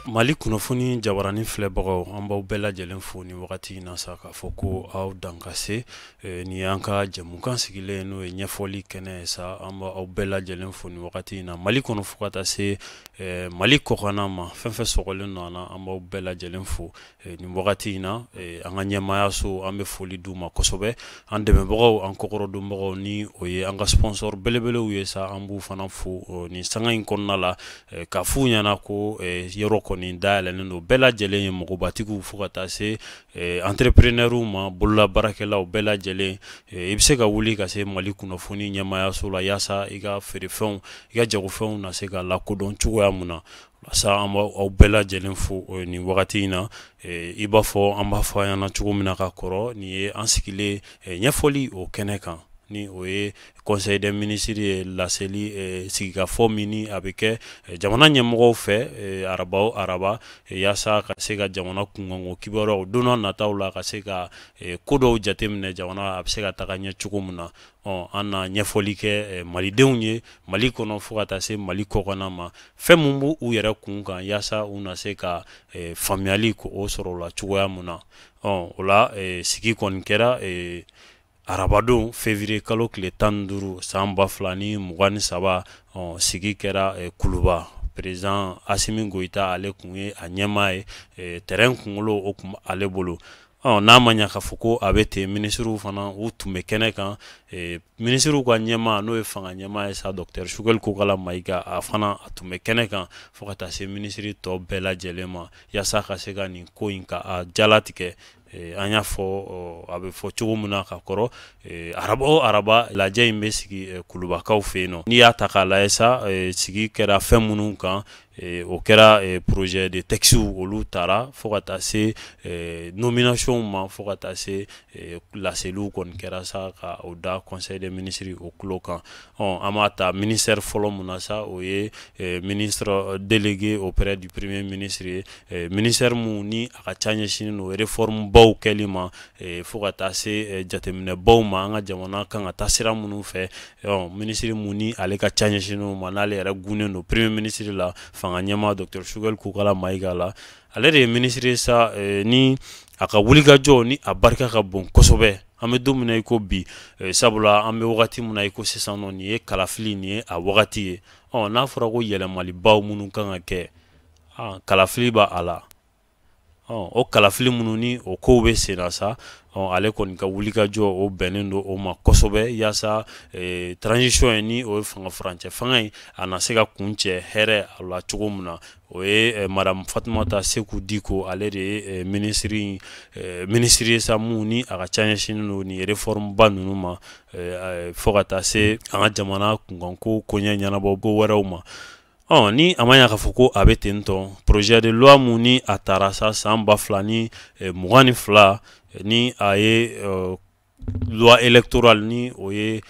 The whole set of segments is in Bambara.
Mali kunnafoni jabaranin filɛbagaw, an b'aw bɛɛ lajɛlen fo ni wagati in na sa, k'a fɔ ko aw dan ka se nin y'an ka jɛmukan sigilen, n'o ye ɲɛfɔli kɛnɛ ye sa. An b'aw bɛɛ lajɛlen fo ni wagati in na, Mali kɔnɔ fo ka taa se Mali kɔkanna ma. Fɛn fɛn sɔgɔlen don an na, an b'aw bɛɛ lajɛlen fo nin wagati in na. An ka ɲɛmaayaso, an bɛ foli d'u ma kosɛbɛ. An dɛmɛbagaw, an kɔkɔrɔdonbagaw, ni o ye an ka sponsor belebelew ye sa, an b'u fana fo nin sanga in kɔnɔna la, k'a f'u ɲɛna ko yɔrɔ kɔni dayɛlɛnnen don bɛɛ lajɛlen ye, mɔgɔbatigiw fo ka taa se entrepreneurw ma, bololabaarakɛlaw bɛɛ lajɛlen. I bɛ se ka wuli ka se Mali kunnafoni ɲɛmaayaso la, yaasa i ka feerefɛnw, i ka jagofɛnw na se ka lakodɔn cogoya mun na sa. An b'aw bɛɛ lajɛlen fo nin wagati in na. I b'a fɔ an b'a fɔ an ɲɛna cogo min na ka kɔrɔ, nin ye an sigilen ɲɛfɔli o kɛnɛ kan, ni o ye Conseil des ministres ye, laseli sigikafɔ min ni a bɛ kɛ jamana ɲɛmɔgɔw fɛ araba o araba, yaasa ka se ka jamana kunkanko kibaruyaw don n'a nataw la, ka se ka ko dɔw jateminɛ, jamana a bɛ se ka taga ɲɛ cogo min na. Ɔ an na ɲɛfɔli kɛ malidenw ye, Mali kɔnɔ fo ka taa se Mali kɔkanna ma, fɛn mun b'u u yɛrɛ kun kan, yaasa u na se ka faamuyali ko o sɔrɔ o la cogoya mun na. Ɔ o la, sigi kɔni kɛra arabadon, février kalo tile 15, san 2023. Ɔ sigi kɛra Kuluba. Président Assimi Goïta, ale kun ye a ɲɛmaa ye, terrain kunkolo o kun ale bolo. Ɔ n'a ma ɲɛ k'a fɔ ko a bɛ ten, minisiriw fana u tun bɛ kɛnɛ kan. Minisiriw ka ɲɛmaa, n'o ye fanga ɲɛmaa ye sa, docteur Choguel Kokalla Maïga, a fana a tun bɛ kɛnɛ kan, fo ka taa se minisiri tɔ bɛɛ lajɛlen ma, yaasa ka se ka nin ko in ka a jalatigɛ. An y'a fɔ a bɛ fɔ cogo min na ka kɔrɔ, araba o araba lajɛ in bɛ sigi Kulubakaw fɛ yen nɔ. N'i y'a ta k'a lajɛ sa, sigi kɛra fɛn minnu kan, o kɛra projet de texte, olu taara fo ka taa se nomination ma, fo ka taa se laseliw kɔni kɛra sa, ka o da Conseil des ministres o tulo kan. Ɔ an b'a ta ministère fɔlɔ mun na sa, o ye ministre délégué auprès du Premier ministre ye, ministère mun ni a ka ca ɲɛsinnen don réforme baw kɛli ma, fo ka taa se jateminɛbaw ma, an ka jamana kan ka taa sira minnu fɛ. Ɔ ministre mun ni ale ka ca ɲɛsinnen o ma, n'ale yɛrɛ gunnen don Premier ministre la, fanga ɲɛmaa docteur Choguel Kokalla Maïga la, ale de ye ministre sa ni a ka wulikajɔ ni a barika ka bon kosɛbɛ an bɛ don min na i ko bi. Sabula an bɛ wagati min na i ko sisan nɔ, nin ye kalafili, nin ye a wagati ye. Ɔ n'a fɔra ko yɛlɛmalibaw minnu kan ka kɛ, kalafili b'a a la. Ɔ o kalafili minnu ni o kow bɛ sen na sa, ɔ ale kɔni ka wulikajɔ o bɛnnen don o ma kosɛbɛ, yaasa transition ye, ni o ye fanga furancɛ fanga ye, a na se ka kuncɛ hɛrɛ a la cogo min na. O ye madame Fatumata Seku Diko, ale de ye ministre ye sa, mun ni a ka ca ɲɛsinnen don nin réforme ba ninnu ma, fo ka taa se an ka jamana kunkanko koɲɛ ɲɛnabɔ ko wɛrɛw ma. Ɔ ni a ma ɲɛ k'a fɔ ko a bɛ ten tɔ, projet de loi mun ni a taara sa san 2022, ni a ye loi électorale, ni o ye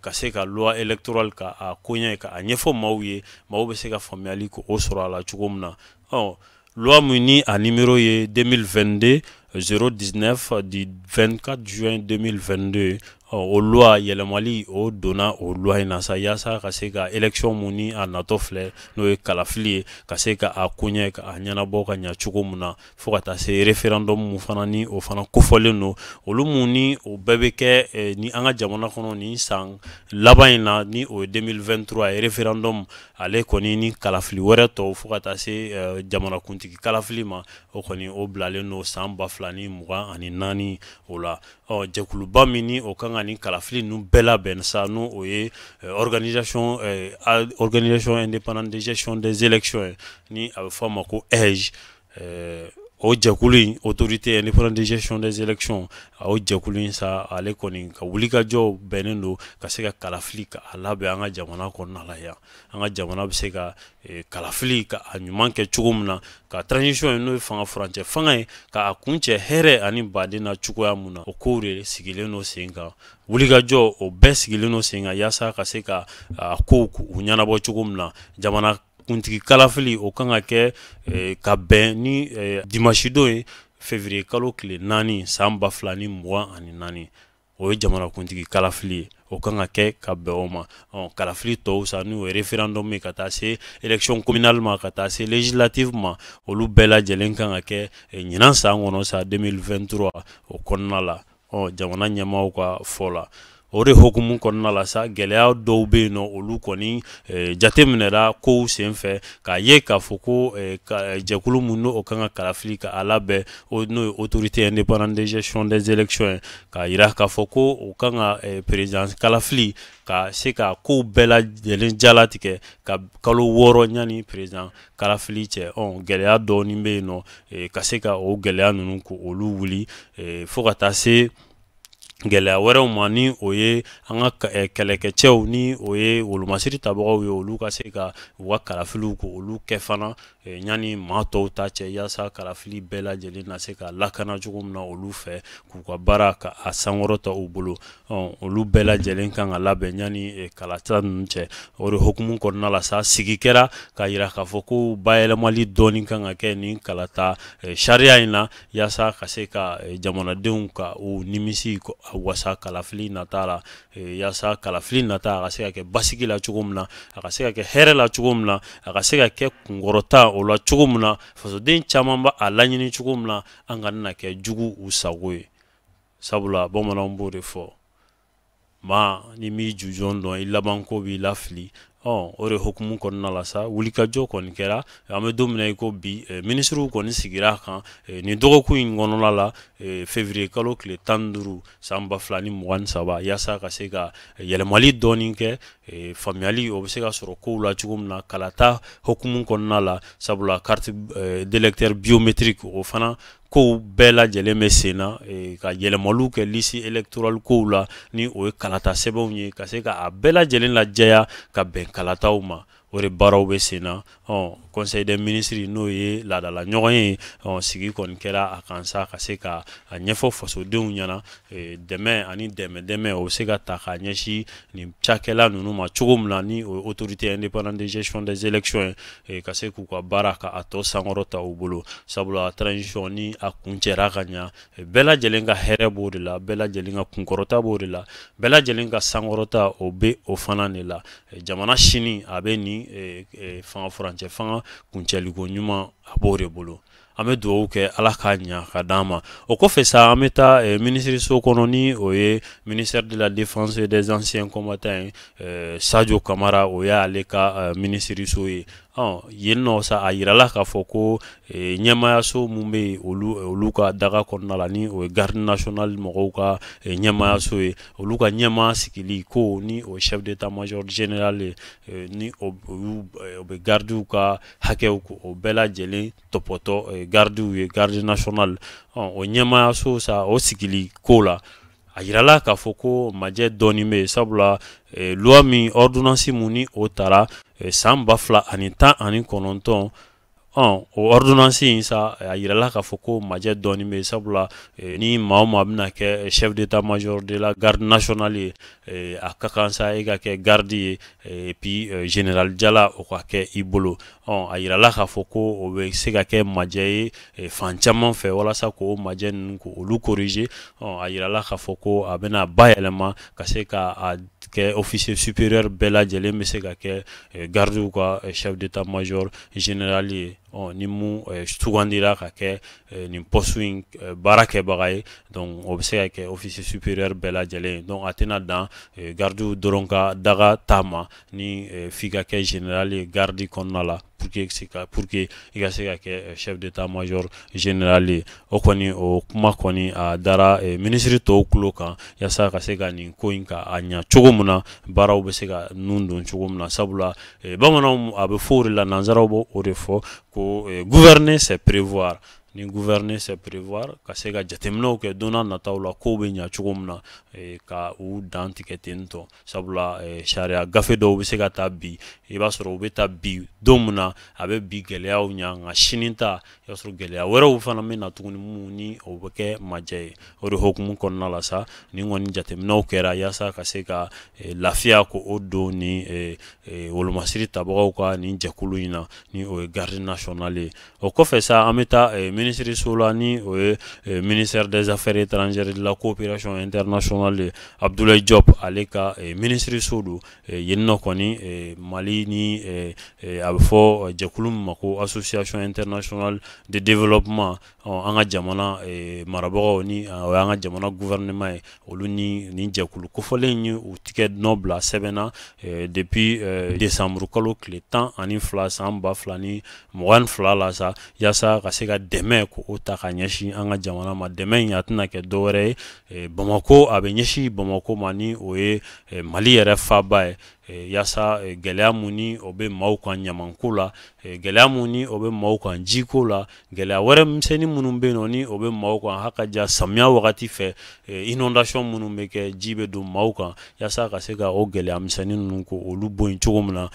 ka se ka loi électorale ka a koɲɛ ka a ɲɛfɔ maaw ye, maaw bɛ se ka faamuyali ko o sɔrɔ a la cogo min na. Ɔ loi mun ni a numéro ye 2022 019 du 24 juin 2022, ɔ o loi yɛlɛmali o donna o loi in na sa, yaasa ka se ka élection mun ni a natɔ filɛ, n'o ye kalafili ye, ka se ka a koɲɛ ka a ɲɛnabɔ ka ɲɛ cogo min na, fo ka taa se référendum mun fana ni o fana kofɔlen don, olu mun ni o bɛɛ bɛ kɛ ni an ka jamana kɔnɔ nin san laban in na, ni o ye 2023 ye. Référendum ale kɔni ni kalafili wɛrɛ tɔw, fo ka taa se jamanakuntigi kalafili ma, o kɔni o bilalen don san 2024 o la. Ɔ jɛkuluba min ni o kan ka nin kalafili ninnu bɛɛ labɛn sa, n'o o ye Organisation indépendante de gestion des élections ye, ni a bɛ fɔ a ma ko AIGE, o jɛkulu in, Autorité indépendante de gestion des élections, o jɛkulu in sa, ale kɔni ka wulikajɔ bɛnnen don ka se ka kalafili ka a labɛn an ka jamana kɔnɔna la yan, an ka jamana bɛ se ka kalafili ka a ɲuman kɛ cogo min na, ka transition ye, n'o ye fanga furancɛ fanga ye, k'a kuncɛ hɛrɛ ani baden na cogoya mun na. O kow de sigilen don sen kan, wulikajɔ o bɛɛ sigilen don sen kan, yaasa ka se ka a kow u ɲɛnabɔ cogo min na. Jamana kuntigi kalafili o kan ka kɛ ka bɛn ni dimanche don ye, février kalo tile 4, san 2024, o ye jamanakuntigi kalafili ye. o kan ka kɛ ka bɛn o ma. Kalafili tɔw sa, n'o ye référendum ye, ka taa se élection communale ma, ka taa se législative ma, olu bɛɛ lajɛlen kan ka kɛ ɲinan san kɔnɔ sa, 2023 o kɔnɔna la. Jamana ɲɛmaaw ka fɔ la, o de hukumu kɔnɔna la sa, gɛlɛya dɔw bɛ yen nɔ, olu kɔni jateminɛra kow senfɛ k'a ye k'a fɔ ko jɛkulu min n'o kan ka kalafili ka a labɛn, n'o ye Autorité indépendante de gestion des élections ye, k'a jira k'a fɔ ko o kan ka président kalafili ka se ka kow bɛɛ lajɛlen jalatigɛ ka kalo 6 ɲani président kalafili cɛ. Gɛlɛya dɔɔnin bɛ yen nɔ, ka se ka o gɛlɛya ninnu ko olu wuli, fo ka taa se gɛlɛya wɛrɛw ma, ni o ye an ka kɛlɛkɛcɛw, ni o ye wolomasiri tabagaw ye, olu ka se ka u ka kalafiliw ko olu kɛ fana yanni maa tɔw ta cɛ, yaasa kalafili bɛɛ lajɛlen na se ka lakana cogo min na olu fɛ, k'u ka baara ka a sankɔrɔta u bolo. Olu bɛɛ lajɛlen kan ka labɛn yanni kalata ninnu cɛ. O de hukumu kɔnɔna la sa, sigi kɛra k'a jira k'a fɔ ko bayɛlɛmali dɔɔni kan ka kɛ nin kalata sariya in na, yaasa ka se ka jamanadenw ka u nimisi wasa kalafili nata la, yaasa kalafili nata a ka se ka kɛ basigi la cogo min na, a ka se ka kɛ hɛrɛ la cogo min na, a ka se ka kɛ kunkɔrɔta o la cogo min na, fasoden caman b'a a laɲini cogo min na, an kana na kɛ jugu u sago ye. Sabula bamananw b'o de fɔ, maa ni m'i jujɔn dɔn, i labanko b'i lafili. O de hukumu kɔnɔna la sa, wulikajɔ kɔni kɛra. An bɛ don min na i ko bi, minisiriw kɔni sigira a kan nin dɔgɔkun in kɔnɔna la, février kalo tile 15 san 2023, yaasa ka se ka yɛlɛmali dɔɔni kɛ, faamuyali o bɛ se ka sɔrɔ kow la cogo min na kalata hukumu kɔnɔna la. Sabula carte d'électeur biométrique, o fana kow bɛɛ lajɛlen bɛ sen na, ka yɛlɛmaliw kɛ liste électorale kow la, ni o ye kalata sɛbɛnw ye, ka se ka a bɛɛ lajɛlen lajɛya ka bɛn kalataw ma. O de baaraw bɛ sen na. Conseil des ministres, n'o ye laadala ɲɔgɔn ye, sigi kɔni kɛra a kan sa, ka se ka a ɲɛfɔ fasodenw ɲɛna, dɛmɛ ani dɛmɛ dɛmɛ o bɛ se ka ta k'a ɲɛsin nin cakɛla ninnu ma cogo min na, ni o ye Autorité indépendante de gestion des élections ye, ka se k'u ka baara ka a tɔ sankɔrɔta u bolo. Sabula transition ni a kuncɛra ka ɲa, bɛɛ lajɛlen ka hɛrɛ b'o de la, bɛɛ lajɛlen ka kunkɔrɔta b'o de la, bɛɛ lajɛlen ka sankɔrɔta o bɛ o fana de la. Jamana sini a bɛ nin fanga furancɛ fanga kuncɛliko ɲuman a b'o de bolo. An bɛ dugawu kɛ Ala k'a ɲa ka d'an ma. O kɔfɛ sa, an bɛ taa minisiriso kɔnɔ, ni o ye ministère de la Défense et des Anciens Combattants ye, Sadio Kamara, o y'ale ka minisiriso ye. Yen nɔ sa, a yirala k'a fɔ ko ɲɛmaayaso mun bɛ yen olu ka daga kɔnɔna la, ni o ye garde nationale mɔgɔw ka ɲɛmaayaso ye, olu ka ɲɛmaa sigili ko, ni o chef d'état-major général ye, ni o bɛ gardiw ka hakɛw o bɛɛ lajɛlen tɔpɔtɔ gardiw ye, garde nationale, o ɲɛmaayaso sa, o sigili ko la, a yirala k'a fɔ ko majɛ dɔɔni bɛ yen. Sabula loi min, ordonnance mun ni o taara san 2019, o ordonnance in sa, a yirala k'a fɔ ko majɛ dɔɔni bɛ yen. Sabula ni maa o maa bɛna kɛ chef d'état-major de la garde nationale ye, a ka kan sa e ka kɛ garde ye, et puis général jala o ka kɛ i bolo. A yirala k'a fɔ ko o bɛ se ka kɛ majɛ ye fan caman fɛ, walasa k'o majɛ ninnu k'olu corriger. A yirala k'a fɔ ko a bɛna bayɛlɛma ka se ka a kɛ officier supérieur bɛɛ lajɛlen bɛ se ka kɛ gardiw ka chef d'état-major général ye, ni mun sugandira ka kɛ nin poste in baara kɛbaga ye, donc o bɛ se ka kɛ officier supérieur bɛɛ lajɛlen ye. Donc a tɛna dan gardiw dɔrɔn ka daga ta ma, ni f'i ka kɛ général ye garde kɔnɔna la pour que i ka se ka kɛ chef d'état-major général ye. O kɔni, o kuma kɔni, a dara minisiri tɔw tulo kan, yaasa ka se ka nin ko in ka a ɲa cogo min na, baaraw bɛ se ka nun don cogo min na. Sabula bamananw a bɛ fɔ o de la, nanzaraw b'o o de fɔ ko gouverner, c'est prévoir. Ni gouverner, c'est prévoir, ka se ka jateminɛw kɛ don n'a nataw la, kow bɛ ɲa cogo min na, ka u dan tigɛ ten tɔ. Sabula sariya gafe dɔw bɛ se ka taa bi, i b'a sɔrɔ u bɛ taa bi don min na, a bɛ bi gɛlɛyaw ɲa, nka sini ta, i b'a sɔrɔ gɛlɛya wɛrɛw fana bɛ na tuguni mun ni o bɛ kɛ majɛ ye. O de hukumu kɔnɔna la sa, nin kɔni jateminɛw kɛra yaasa ka se ka lafiya ko o don ni wolomasiri tabagaw ka nin jɛkulu in na, ni o ye garde nationale ye. O kɔfɛ sa, an bɛ taa minisiriso la, ni o ye ministère des Affaires étrangères, de la Coopération internationale, Abdoulaye Diop, ale ka minisiriso don. Yen nɔ kɔni, Mali ni a bɛ fɔ jɛkulu min ma ko Association internationale de développement, an ka jamana marabagaw, ni o y'an ka jamana gouvernement ye, olu ni nin jɛkulu kofɔlen ye u tigɛ nɔ bila sɛbɛn na depuis décembre kalo tile 12 san 2022 la sa, yaasa ka se ka dɛmɛ k'o ta ka ɲɛsin an ka jamana ma. Dɛmɛ in, a tɛna kɛ dɔwɛrɛ ye Bamakɔ, a bɛ ɲɛsin Bamakɔ ma, ni o ye Mali yɛrɛ faaba ye, yaasa gɛlɛya mun ni o bɛ maaw kan ɲamanko la, gɛlɛya mun ni o bɛ maaw kan jiko la, gɛlɛya wɛrɛ misɛnnin minnu bɛ yen nɔ ni o bɛ maaw kan haka ja samiya wagati fɛ, inondation minnu bɛ kɛ, ji bɛ don maaw kan, yaasa ka se ka o gɛlɛya misɛnnin ninnu ko olu bɔ yen cogo min na.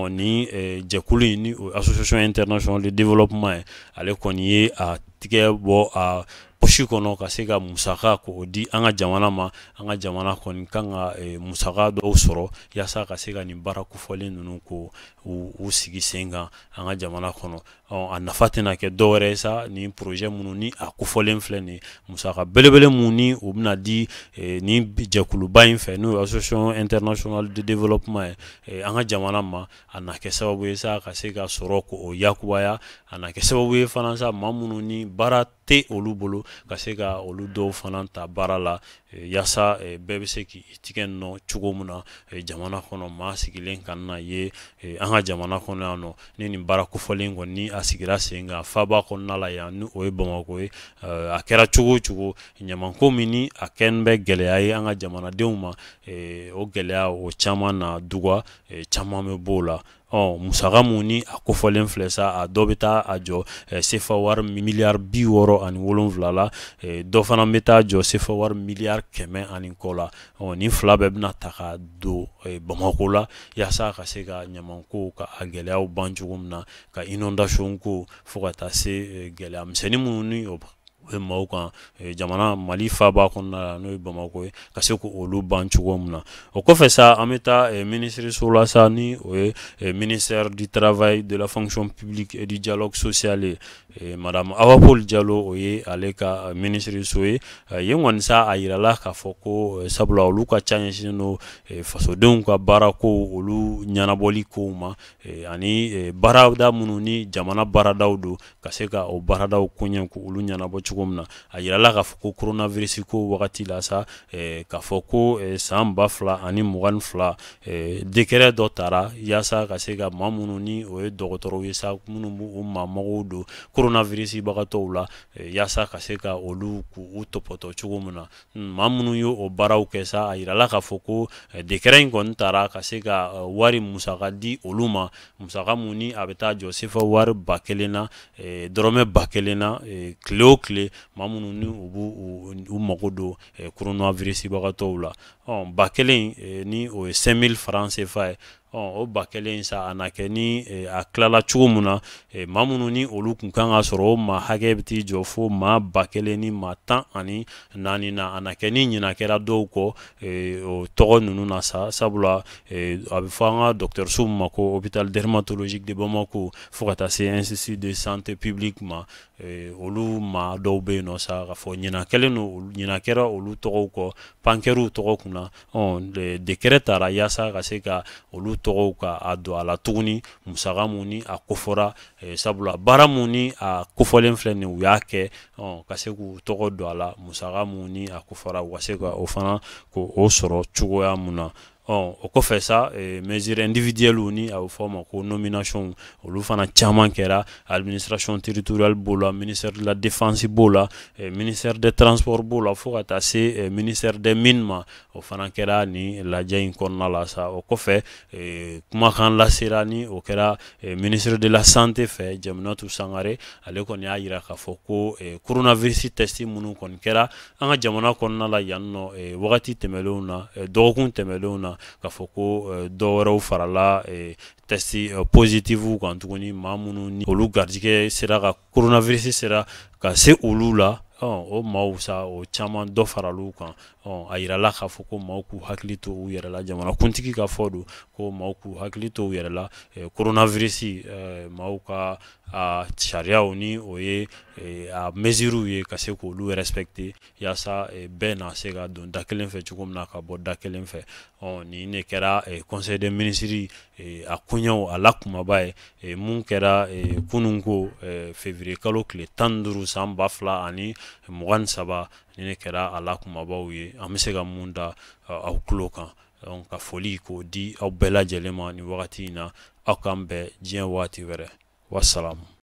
Ni jɛkulu in, ni o Association internationale de développement ye, ale kɔni ye a tigɛ bɔ a poche kɔnɔ ka se ka musaka k'o di an ka jamana ma. An ka jamana kɔni kan ka musaka dɔw sɔrɔ yaasa ka se ka nin baara kofɔlen ninnu ko u sigi sen kan an ka jamana kɔnɔ. A nafa tɛna kɛ dɔwɛrɛ ye sa, ni projet minnu ni a kofɔlen filɛ nin ye, musaka belebele mun ni u bɛna di ni jɛkuluba in fɛ, n'o ye Association internationale de développement ye, an ka jamana ma, a na kɛ sababu ye sa ka se ka sɔrɔ k'o yakubaya. A na kɛ sababu ye fana sa, maa minnu ni baara tɛ olu bolo, ka se ka olu dɔw fana ta baara la, yaasa bɛɛ bɛ se k'i tigɛ nɔ cogo min na jamana kɔnɔ, maa sigilen ka na ye an ka jamana kɔnɔ yan nɔ. Ni nin baara kofɔlen kɔni ni a sigira sen kan faaba kɔnɔna la yan, ni o ye Bamakɔ ye, a kɛra cogo o cogo, ɲamanko min ni a kɛn bɛ gɛlɛya ye an ka jamanadenw ma, o gɛlɛya o caman na duga caman bɛ b'o la. Musaka mun ni a kofɔlen filɛ sa, a dɔ bɛ taa a jɔ sefa wari miliyari 67 la, dɔ fana bɛ taa jɔ sefa wari miliyari 100 ani kɔ la. Nin fila bɛɛ bɛna ta ka don Bamakɔ la, yaasa ka se ka ɲamanko ka a gɛlɛyaw ban cogo min na, ka inondation ko, fo ka taa se gɛlɛya misɛnnin minnu ni o bɛ maaw kan jamana Mali faaba kɔnɔna la, n'o ye Bamakɔ ye, ka se k'olu ban cogo min na. O kɔfɛ sa, an bɛ taa minisiriso la sa, ni o ye ministère du Travail, de la Fonction publique et du Dialogue social ye, madame Awa Paul Diallo, o ye ale ka minisiriso ye. Yen kɔni sa, a yirala k'a fɔ ko sabula olu ka ca ɲɛsinnen don fasodenw ka baarako olu ɲɛnabɔli kow ma, ani baarada minnu ni jamana baaradaw don, ka se ka o baaradaw koɲɛ k'olu ɲɛnabɔ cogo min na. A yirala k'a fɔ ko coronavirus ko wagati la sa, k'a fɔ ko san 2022 décret dɔ tara yaasa ka se ka maa minnu ni o ye dɔgɔtɔrɔw ye sa, minnu b'u maa magow don coronavirus bagatɔw la, yaasa ka se ka olu k'u tɔpɔtɔ cogo min na, maa minnu ye o baaraw kɛ sa, a yirala k'a fɔ ko décret in kɔni tara ka se ka wari musaka di olu ma, musaka mun ni a bɛ taa jɔ sefa wari 1000 na, dɔrɔmɛ 1000 na tile o tile, maa minnu ni u b'u u mago don coronavirus bagatɔw la. 1000 ni o ye 5000 francs CFA ye. O 1000 sa, a na kɛ ni a tilala cogo min na, maa minnu ni olu kun kan ka sɔrɔ, o maa hakɛ bɛ t'i jɔ fo maa 1014 na. A na kɛ ni ɲina kɛra dɔw kɔ o tɔgɔ ninnu na sa, sabula a bɛ fɔ an ka dɔgɔtɔrɔso min ma ko hôpital dermatologique de Bamako, fo ka taa se Institut de santé publique ma, olu maa dɔw bɛ yen nɔ sa, k'a fɔ ɲina kɛlen don, ɲina kɛra olu tɔgɔw kɔ, pankɛriw tɔgɔ kunna. Décret tara yaasa ka se ka olu tɔgɔw ka a don a la tuguni, musaka mun ni a kofɔra, sabula baara mun ni a kofɔlen filɛ nin u y'a kɛ, ka se k'u tɔgɔ don a la, musaka mun ni a kofɔra, u ka se ka o fana k'o sɔrɔ cogoya mun na. O kɔfɛ sa, mesure individuelle, ni a bɛ fɔ o ma ko nomination, olu fana caman kɛra. Administration territoriale b'o la, ministère de la Défense b'o la, ministère des Transports b'o la, fo ka taa se ministère des Mines ma, o fana kɛra nin lajɛ in kɔnɔna la sa. O kɔfɛ, kumakan lasera, ni o kɛra ministre de la Santé fɛ, Jɛminatu Sangare. Ale kɔni y'a yira k'a fɔ ko coronavirus test minnu kɔni kɛra an ka jamana kɔnɔna la yan nɔ wagati tɛmɛnlenw na, dɔgɔkun tɛmɛnlenw na, k'a fɔ ko dɔ wɛrɛw farala test positif kan tuguni, maa minnu ni olu garijɛgɛ sera ka coronavirus sera ka se olu la. O maaw sa, o caman dɔ faral'u kan. A yirala k'a fɔ ko maaw k'u hakili to u yɛrɛ la. Jamanakuntigi ka fɔ don ko maaw k'u hakili to u yɛrɛ la. Coronavirus, maaw ka a sariyaw, ni o ye a mesures ye, ka se k'olu respecter yaasa bɛɛ na se ka don da kelen fɛ cogo min na, ka bɔ da kelen fɛ. Nin de kɛra conseil des ministres a koɲɛw a la kumaba ye, mun kɛra kunun ko février kalo tile 15 san 2023. Nin de kɛra a la kumabaw ye, an bɛ se ka mun da aw tulo kan. Ka foli k'o di aw bɛɛ lajɛlen ma nin wagati in na. Aw k'an bɛn diɲɛ waati wɛrɛ. Wasalamu.